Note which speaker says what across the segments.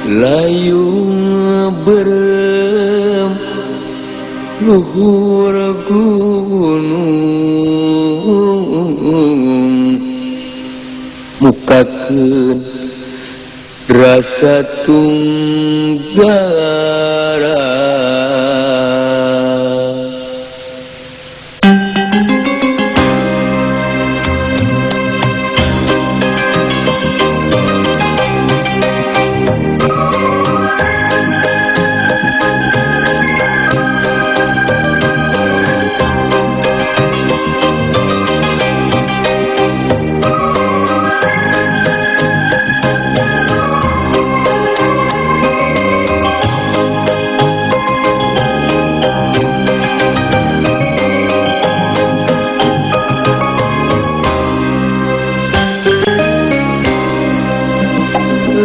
Speaker 1: Layung berem luhur gunung mukakeun rasa tunggara.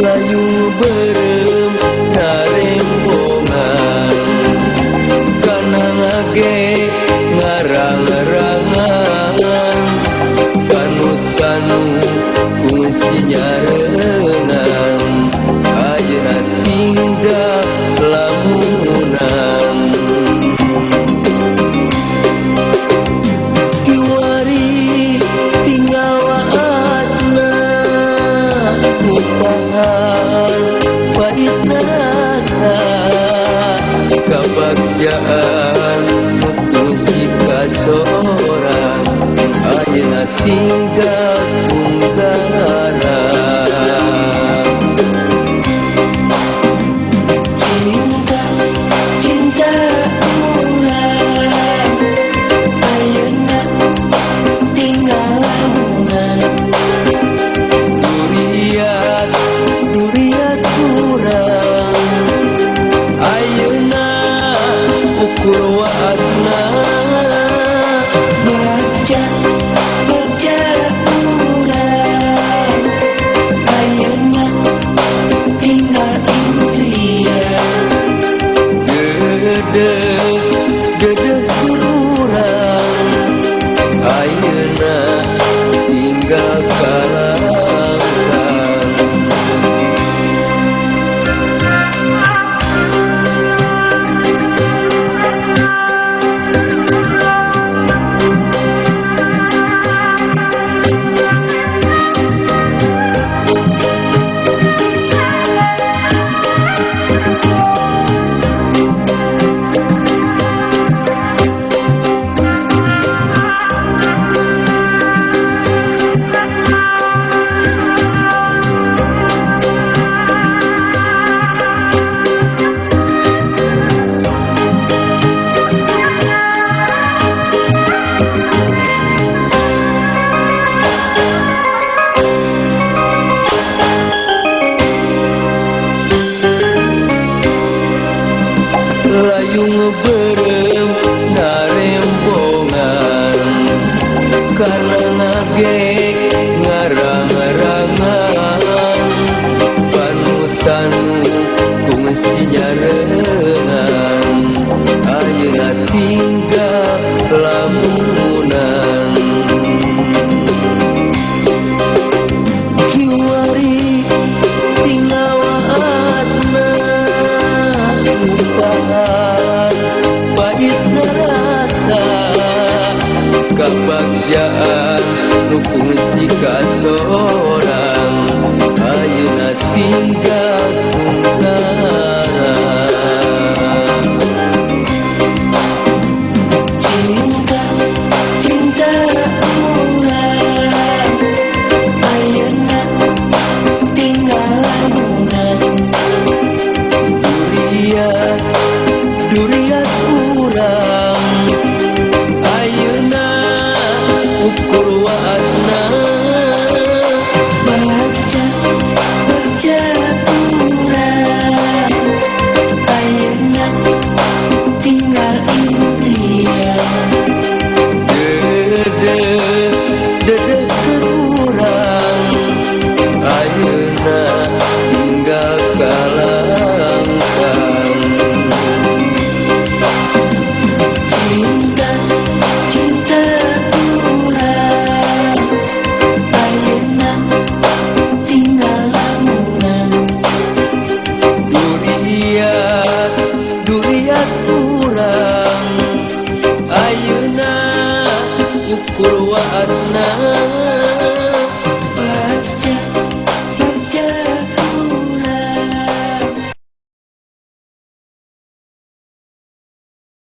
Speaker 1: Layung berem narembongan kana ngage ngarang-rangan panu-tanu kungsi nyarengan ayeuna tinggal lamunan. Kiwari tinggal waasna ngupahan pahit rasa kabagjaan kungsi kasorang ayeuna tinggal tunggara.
Speaker 2: Cinta, cinta urang ayeuna tinggal lamunan.
Speaker 1: Duriat, duriat urang ayeuna ukur waasna.
Speaker 2: Bagja, bagja urang ayeuna tinggal impian.
Speaker 1: Dedeh, dedeh urang ayeuna tinggal kalangkang. Layung berem narembongan kana ngage ngarang-rangan panu-tanu kungsi nyarengan ayeuna tinggal lamunan. Kiwari tinggal waasna ngupahan pahit rasa kabagjaan nu kungsi kasorang ayeuna tinggal